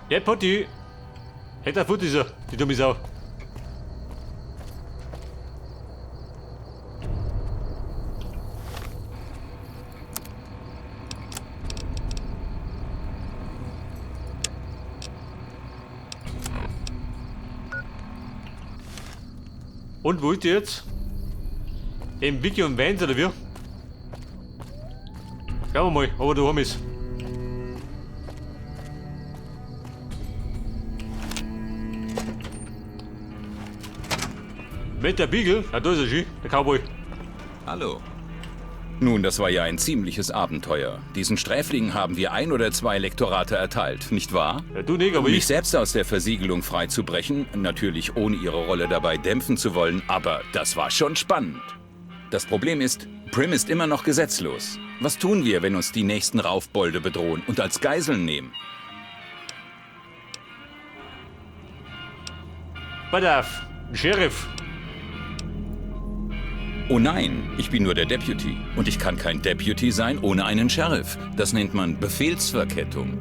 Der Potti. Hätte er fort ist er, die dumme Sau. Und wo ist die jetzt? Im Wiki und Vans oder wie? Schauen wir mal, ob er daheim ist. Mit der Beagle? Ja, da ist er schön, der Cowboy. Hallo. Nun, das war ja ein ziemliches Abenteuer. Diesen Sträflingen haben wir ein oder zwei Lektorate erteilt, nicht wahr? Ja, du nicht, aber Mich ich. selbst aus der Versiegelung freizubrechen, natürlich ohne ihre Rolle dabei dämpfen zu wollen, aber das war schon spannend. Das Problem ist, Prim ist immer noch gesetzlos. Was tun wir, wenn uns die nächsten Raufbolde bedrohen und als Geiseln nehmen? Pass auf, ein Sheriff. Oh nein, ich bin nur der Deputy. Und ich kann kein Deputy sein ohne einen Sheriff. Das nennt man Befehlsverkettung.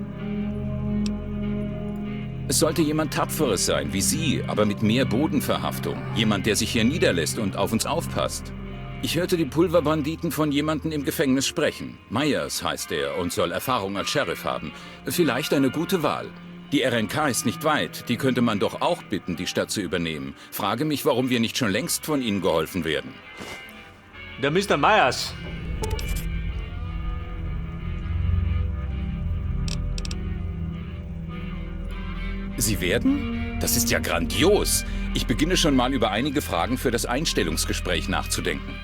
Es sollte jemand Tapferes sein, wie Sie, aber mit mehr Bodenverhaftung. Jemand, der sich hier niederlässt und auf uns aufpasst. Ich hörte die Pulverbanditen von jemandem im Gefängnis sprechen. Myers heißt er und soll Erfahrung als Sheriff haben. Vielleicht eine gute Wahl. Die RNK ist nicht weit, die könnte man doch auch bitten, die Stadt zu übernehmen. Frage mich, warum wir nicht schon längst von ihnen geholfen werden. Der Mr. Myers. Sie werden? Das ist ja grandios. Ich beginne schon mal über einige Fragen für das Einstellungsgespräch nachzudenken.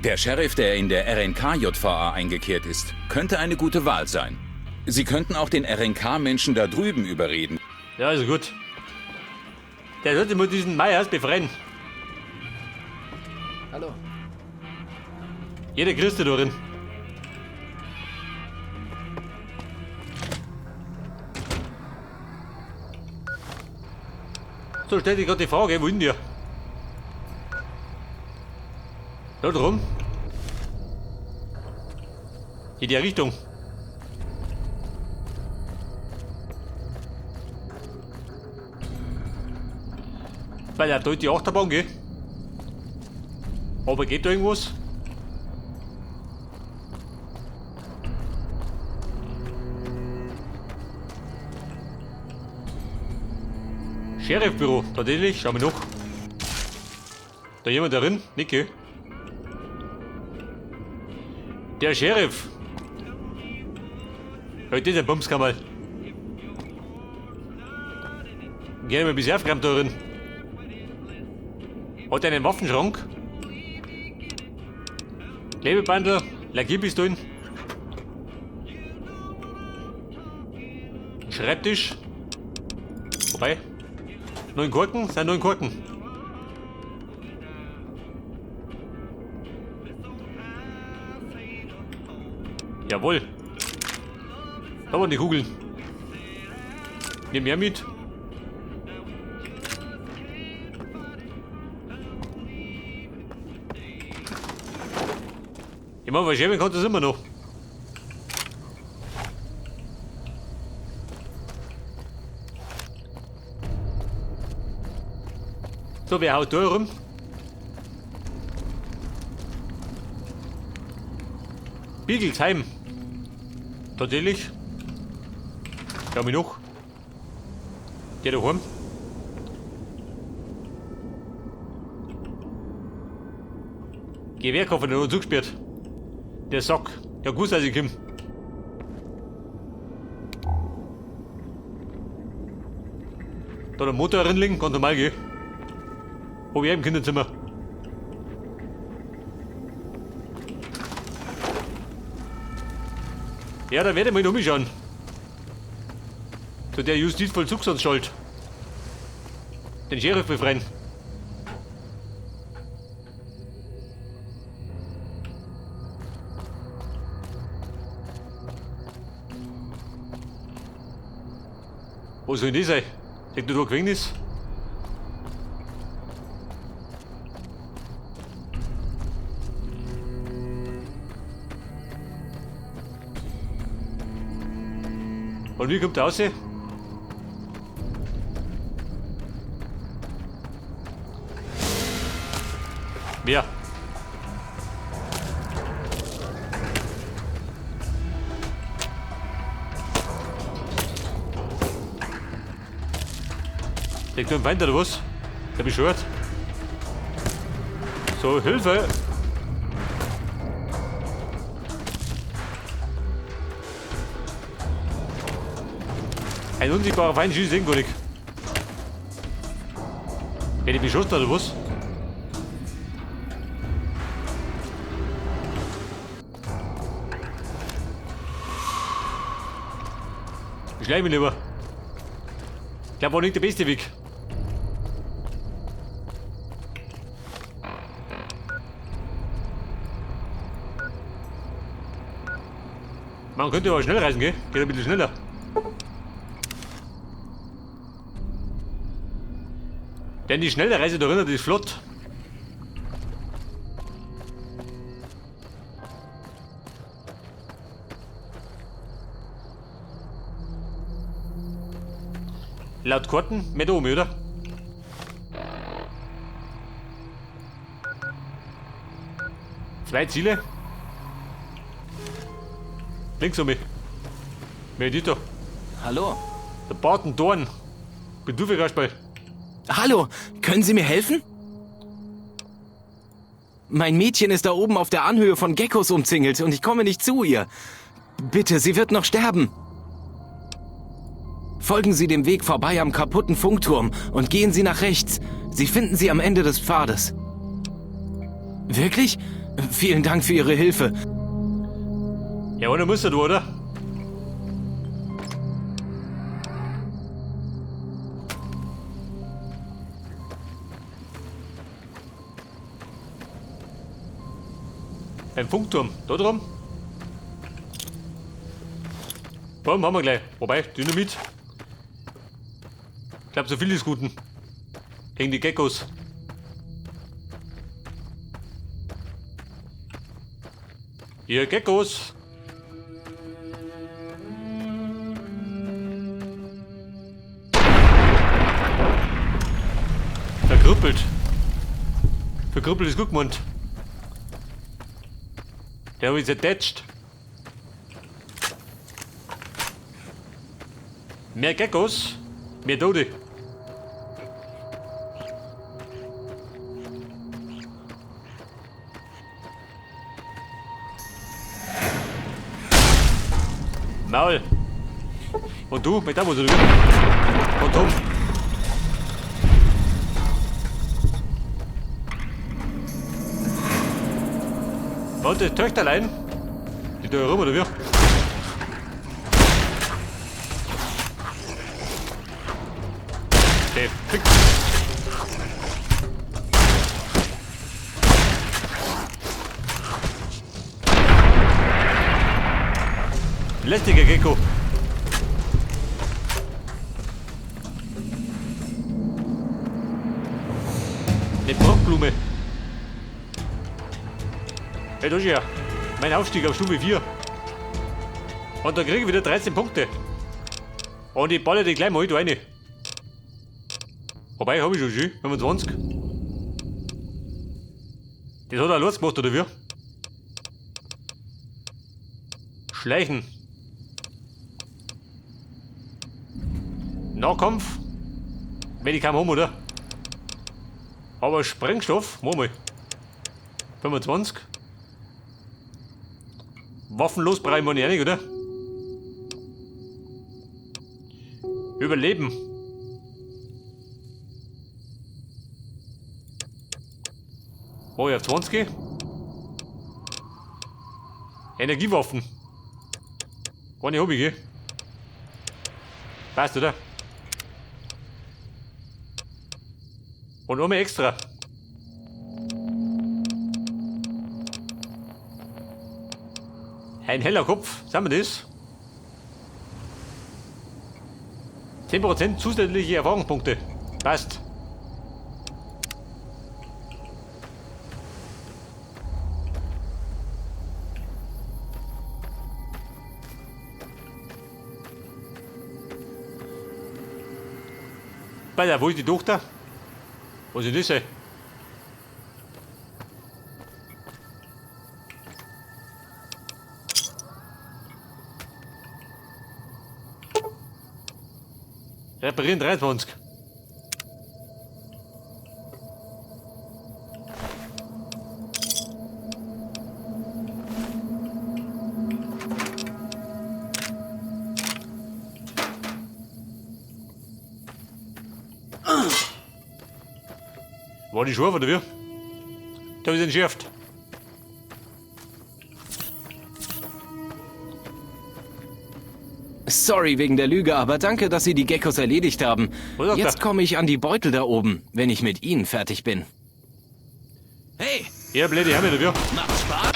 Der Sheriff, der in der RNK-JVA eingekehrt ist, könnte eine gute Wahl sein. Sie könnten auch den RNK-Menschen da drüben überreden. Ja, ist gut. Der sollte mal diesen Myers befreien. Hallo. Jeder Christ da drin. So, stellt sich gerade die Frage, wo ist denn der? Da drum. In der Richtung. Weil er da die Achterbahn, gell? Aber geht da irgendwas? Sheriffbüro, tatsächlich, schau mal noch. Da jemand darin? Nicke. Der Sheriff. Heute ist ein Bumskammerl. Gerne mal bis aufgeräumt da drin. Hat er einen Waffenschrank? Klebebandel, Lackierpistolen. Schreibtisch. Wobei. 9 Korken, sind 9 Korken. Jawohl. Da waren die Kugeln. Nimm mehr mit. Ich meine, was schämen kannst du immer noch. So, wer haut da rum? Biegelsheim. Tatsächlich. Schau mich noch. Der daheim. Gewehrkoffer, der noch zugesperrt. Der Sack. Ja, gut, dass ich komme. Da der Motor drin liegen, ganz normal, gell? Hab ich auch im Kinderzimmer. Ja, da werde ich mal noch umschauen. Zu der Justizvollzugsanstalt. Den Sheriff befreien. Wo soll denn das sein? Liegt da Gefängnis? Und wie kommt der raus? Wer? Liegt nur ein Feind oder was? Der beschwört. So, Hilfe! Ein unsichtbarer Feind schießt irgendwo nicht. Werde ich beschossen oder was? Ich schleich mich lieber. Ich glaube, war nicht der beste Weg. Man könnte aber schnell reisen, gell? Geht ein bisschen schneller. Denn die schnelle Reise da drinnen, die ist flott. Laut Karten mit oben, oder? Zwei Ziele. Links um mich. Wer ist da? Hallo. Der Barton Dorn. Bin du für Kasperl? Hallo, können Sie mir helfen? Mein Mädchen ist da oben auf der Anhöhe von Geckos umzingelt und ich komme nicht zu ihr. Bitte, sie wird noch sterben. Folgen Sie dem Weg vorbei am kaputten Funkturm und gehen Sie nach rechts. Sie finden sie am Ende des Pfades. Wirklich? Vielen Dank für Ihre Hilfe. Ja, einer muss ja du, oder? Ein Funkturm, da drum. Bumm, haben wir gleich. Wobei, Dynamit. Ich glaub, so viel ist Guten. Gegen die Geckos. Ihr Geckos. Verkrüppelt. Verkrüppelt ist gut gemeint. Der hab ich zertätscht. Mehr Geckos, mehr Tode. Maul. Und du, mit da wo du bist. Und Tom. Warte, Töchterlein. Die da rum, oder wie? Der Fick. Lästiger Gecko. Eine Brockblume. Hey, da ist ja. Mein Aufstieg auf Stufe 4. Und da kriege ich wieder 13 Punkte. Und ich balle die gleich mal da rein. Wobei, hab ich schon schön. 25. Das hat er los gemacht, oder wie? Schleichen. Nahkampf. Wenn ich kaum haben, oder? Aber Sprengstoff, mach mal. 25. Waffenlos brauche ich mir nicht, oder? Überleben. Oh, ich auf 20. Energiewaffen. Eine hab ich, gell? Passt, oder? Und noch mehr extra. Ein heller Kopf, sagen wir das? 10% zusätzliche Erfahrungspunkte. Passt. Bei der, wo ist die Tochter? Was ist das? Reparieren 23. War die scharf oder wie? Da ist entschärft. Sorry wegen der Lüge, aber danke, dass Sie die Geckos erledigt haben. Jetzt komme ich an die Beutel da oben, wenn ich mit Ihnen fertig bin. Hey! Ja, blöde Herr, oder wie? Macht Spaß!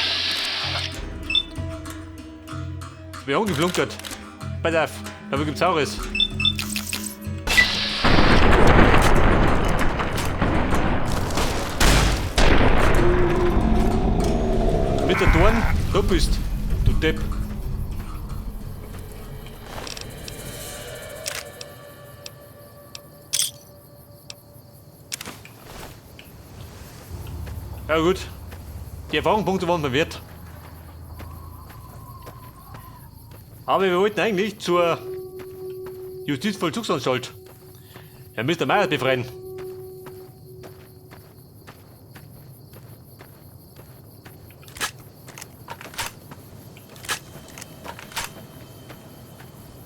Wir haben geflunkert. Pass auf, da gibt's auch was. Mit der Dorn, da bist du Depp. Ja gut, die Erfahrungspunkte waren mir wert. Aber wir wollten eigentlich zur Justizvollzugsanstalt. Herr Mr. Meyer befreien.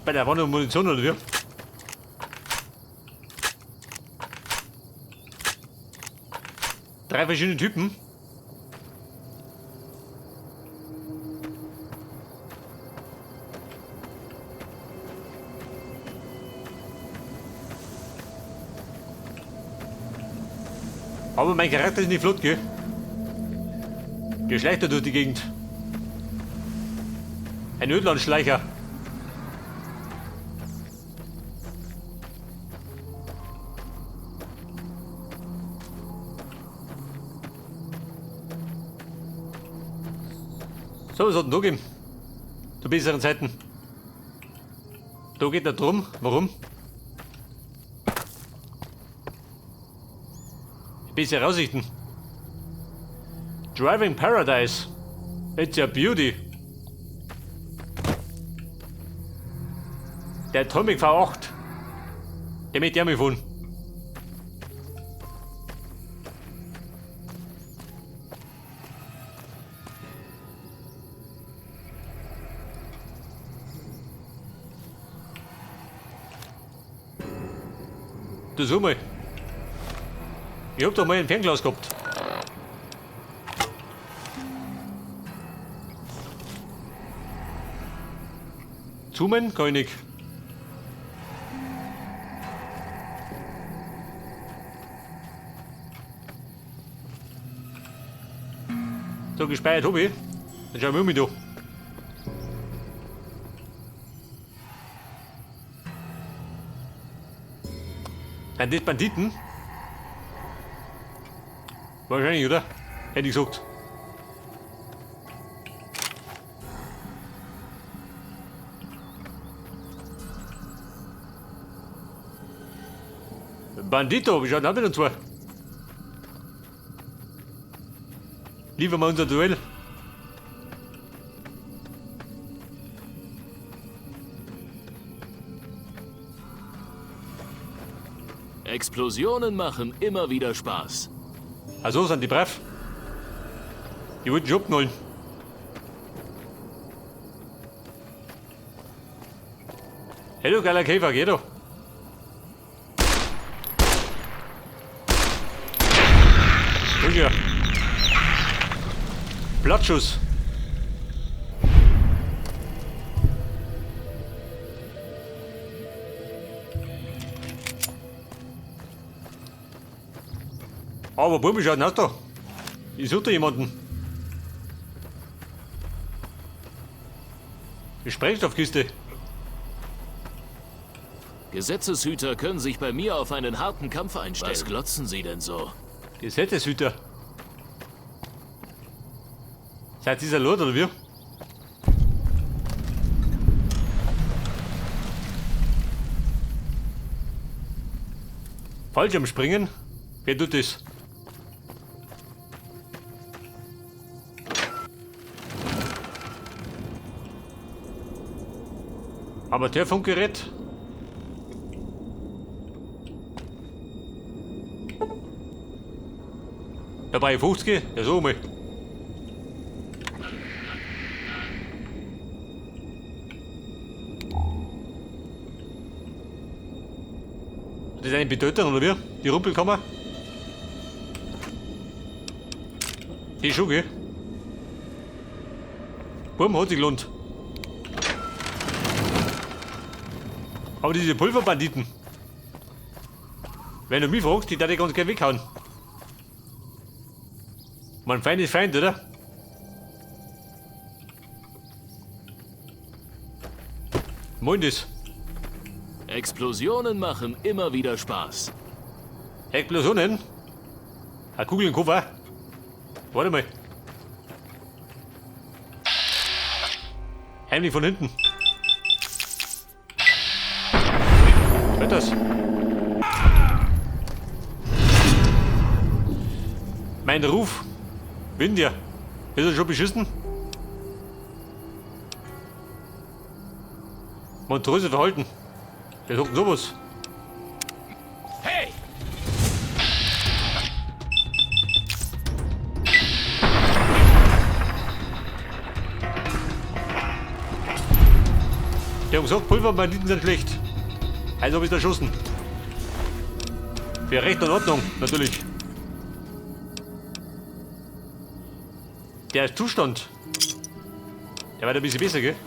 Bei der war noch Munition oder wie? Drei verschiedene Typen. Aber mein Charakter ist nicht flott, gell? Der schleicht da durch die Gegend. Ein Ödlandschleicher. So, was hat denn da gegeben? Zu besseren Zeiten. Da geht nicht drum. Warum? Bessere Aussichten. Driving Paradise. It's a beauty. Der Atomic V8. Der mit der fahren. Du so mal. Ich hab doch mal ein Fernglas gehabt. Zoomen kann ich nicht. So, gespeichert hab ich. Dann schauen wir um mich da. Sind das Banditen? Wahrscheinlich, oder? Hätte ich gesagt. Bandito, wie schaut denn aus mit zwei? Liefern wir unser Duell. Explosionen machen immer wieder Spaß. Also sind die brav. Die wollten schon abknallen. Hey du geiler Käfer, geh doch. Ja. Blattschuss. Aber Bubi schaut aus da. Ich suche da jemanden. Die Sprengstoffkiste. Gesetzeshüter können sich bei mir auf einen harten Kampf einstellen. Was glotzen Sie denn so? Gesetzeshüter. Seid dieser Lord oder wie? Fallschirmspringen? Wer tut das? Amateurfunkgerät. Da brauche ich 50. Ja, so mal. Das ist eine Bedeutung, oder wie? Die Rumpelkammer? Die schon, gell? Buben, hat sich gelohnt. Aber diese Pulverbanditen. Wenn du mich fragst, die darf ich ganz gern weghauen. Mein Feind ist Feind, oder? Moin das. Explosionen machen immer wieder Spaß. Explosionen? Eine Kugel im Koffer. Warte mal. Heimlich von hinten. Hört das? Mein Ruf. Wind ja. Ist er schon beschissen? Monströse Verhalten. Wer sagt denn sowas? Hey! Die haben gesagt, Pulverbanditen sind schlecht. Also hab ich erschossen. Für Recht und Ordnung, natürlich. Der Zustand. Der war ein bisschen besser, gell?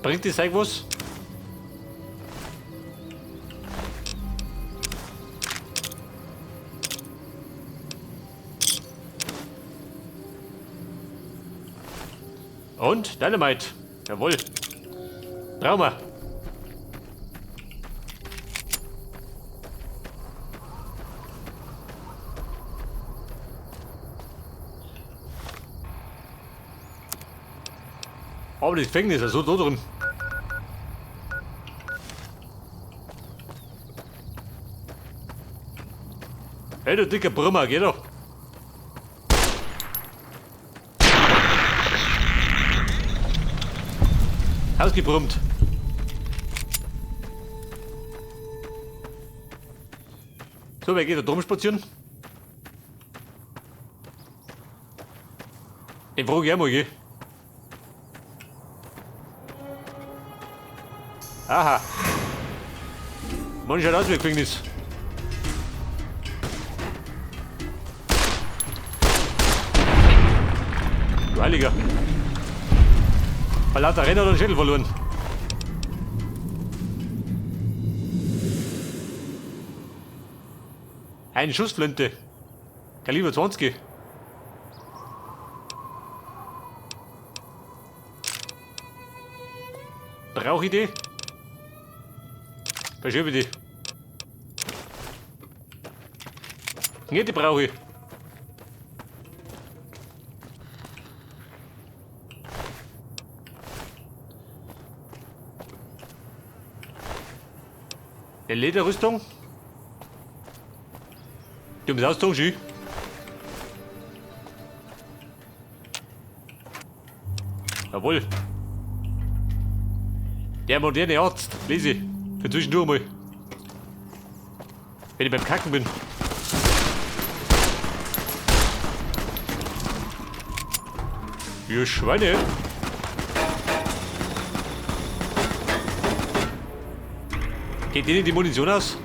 Bringt das Zeug was? Und Dynamite. Jawohl. Brauchen wir. Aber das Gefängnis ist so da drin. Hey, du dicker Brummer, geh doch. Ausgebrummt. So, wer geht da drum spazieren? Den frage ich auch mal, gell? Aha. Man schaut aus wie ein Gefängnis. Du Heiliger. Bei lauter Renner hat er den Schädel verloren. Eine Schussflinte. Kaliber 20. Brauche ich die? Verschiebe die. Nee, die brauche ich. Eine Lederrüstung. Die haben ausgezogen, schön. Jawohl. Der moderne Arzt, lese ich. Für zwischendurch mal. Wenn ich beim Kacken bin. Ihr Schweine. Geht denen die Munition aus?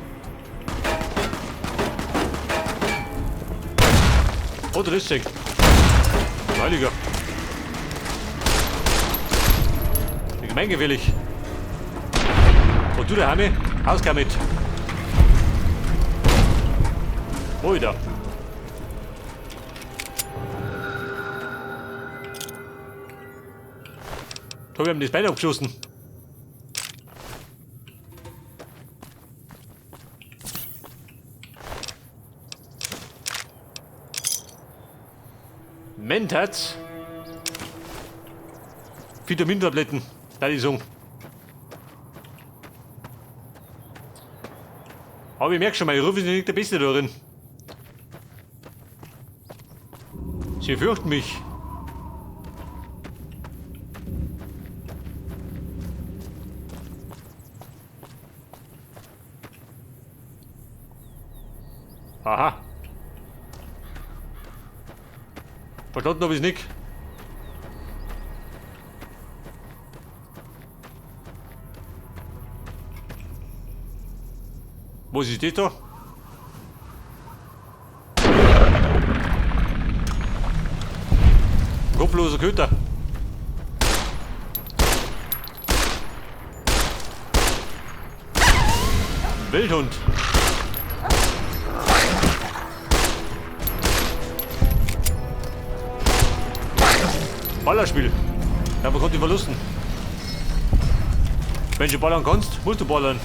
Oh, das ist Heiliger. Gemeingefährlich. Und du daheim? Haus mit. Oida. Tobi haben das Bein abgeschossen. Mentats. Vitamintabletten, da die sagen. Aber ich merke schon, mein Ruf ist nicht der Beste darin. Sie fürchten mich. Verstanden habe ich nicht. Was ist das da? Kopfloser Köter. Wildhund. Ballerspiel. Da bekommt die Verlusten. Wenn du ballern kannst, musst du ballern.